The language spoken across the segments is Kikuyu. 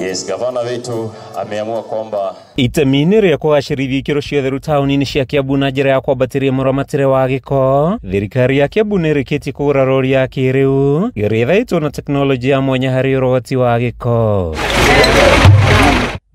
Yes, gavana wetu ameamua kwamba itemi-inĩ rĩa kũgacĩrithia ikĩro cia ũtheru taũni-inĩ cia Kiambu na njĩra ya kwambatĩria mũramatĩre wa gĩko, thirikari ya Kiambu nĩ ĩrĩkĩtie kũgũra rori ya kĩrĩu ĩrĩa ĩthaĩtwo na tekinoronjĩ ya mwanya harĩ ũrogoti wa gĩko.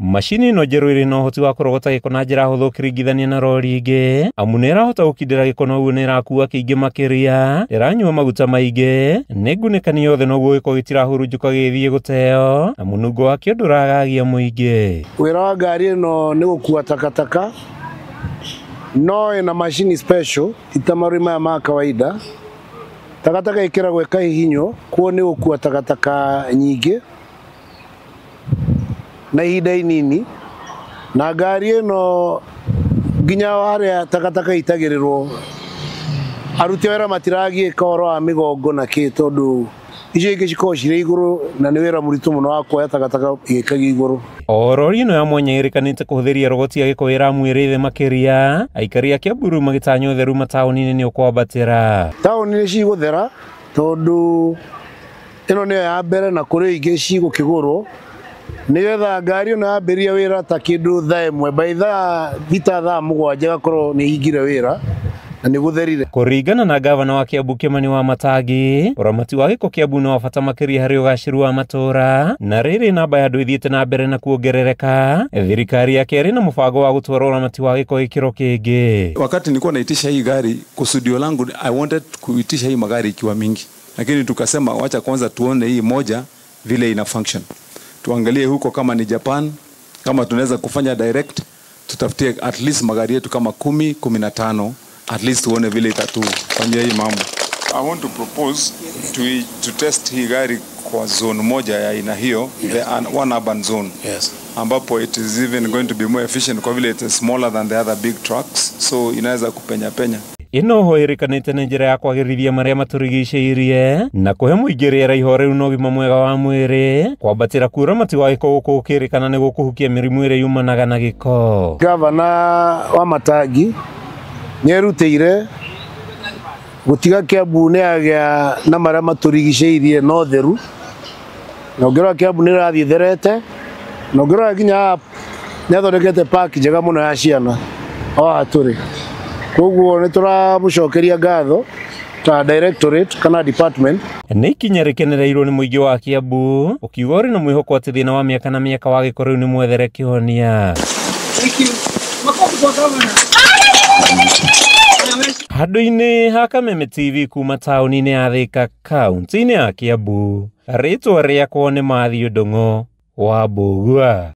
Macini ĩno njerũ ĩrĩ na ũhoti wa kũrogota gĩko na njĩra hũthũ ũkĩringithania na rori ingĩ, amu nĩ ĩrahota gũkindĩra gĩko na ũguo nĩ ĩrakua kĩingĩ makĩria, ndĩranyua maguta maingĩ, nĩ ngunĩkani yothe na ũguo gĩko gĩtirahurunjũka gĩgĩthiĩ gũteo, na mũnungo wakĩo ndũragagia mũingĩ. Wĩra wa ngari ĩno nĩ gũkua takataka, no ĩna macini special ita marori maya ma kawaida. Takataka ĩkĩragwo ĩkahihinywo, kuo nĩ gũkua takataka nyingĩ na ihinda inini, na ngari ĩno nginya harĩa takataka itagĩrĩrwo aruti a wĩra matiragiĩka ũhoro wa mĩgongo na kĩ, tondũ icio ingĩ cikoragwo cirĩ igũrũ na nĩ wĩra mũritũ mũno wa kuoya takataka ĩgĩkagio igũrũ. O rori ĩno ya mwanya ĩrĩkanĩte kũhũthĩria rogoti ya gĩko ĩramu ĩrĩ thĩ makĩria, aikari a Kiambu rĩu magĩtanya ũtheru mataũni-inĩ nĩ ũkwambatĩra. Taũni nĩ cigũthera tondũ ĩno nĩyo ya mbere na kũrĩ ingĩ cigũkĩgũrwo, nĩgetha ngari ĩno yambĩrĩria wĩra ta kĩndũ thaa ĩmwe, by thaa thita thaa mũgwanja ĩgakorwo nĩ ĩhingire wĩra na nĩ gũtherire. Kũringana na gavana wa Kiambu Kimani wa Matangi, ũramati wa gĩko Kiambu nĩ wa bata makĩria harĩ ũgacĩru wa matũũra, na rĩrĩ namba ya andũ ĩthiĩte na mbere na kuongerereka, thirikari yake ĩrĩ na mũbango wa gũtwara ũramati wa gĩko gĩkĩro kĩngĩ. Wakati nilikuwa naitisha hii gari, kusudio langu I wanted kuitisha hii magari ikiwa mingi, lakini tukasema wacha kwanza tuone hii moja vile ina function. Tuangalie huko kama ni Japan, kama tunaweza kufanya direct, tutafutie at least magari yetu kama 10, 15, at least tuone vile itatufanyia hii mambo. I want to propose to test hii gari kwa zone moja ya aina hiyo, the one urban zone. Yes. Ambapo it is even going to be more efficient kwa vile it is smaller than the other big trucks, so inaweza kupenya penya. Ĩno ho ĩrĩkanĩte nĩ njĩra ya kwagĩrithia marĩa matũrigicĩirie na kũhe mũingĩ rĩera ihoreru na ũgima mwega wa mwĩrĩ, kwambatĩra kwa ũramati wa gĩko gũkũ gũkĩrĩkana nĩ gũkũhukia mĩrimũ ĩrĩa yumanaga na gĩko. Gavana wa Matangi nĩ erutĩire gũtiga Kiambu nĩ yagĩa na marĩa matũrigicĩirie na ũtheru, na ũngĩrora Kiambu nĩ ĩrathiĩ ĩtherete, na ũngĩrora nginya nĩ athondekete park njega mũno ya ciana o haha tũrĩ. Koguo nĩ tũramũcokeria ngatho ta directorate kana department. Nĩ ikinya rĩkenereirwo nĩ mũingĩ wa Kiambu ũkiuga ũrĩ na mwĩhoko atĩ thĩna wa mĩaka na mĩaka wa gĩko rĩu nĩ mwethere kĩhonia. Handũ-inĩ ha Kameme TV kuma taũni-inĩ ya Thika, kaunti-inĩ ya Kiambu, rĩtwa rĩakwa nĩ Matthew Ndung'u wa Mbũgua.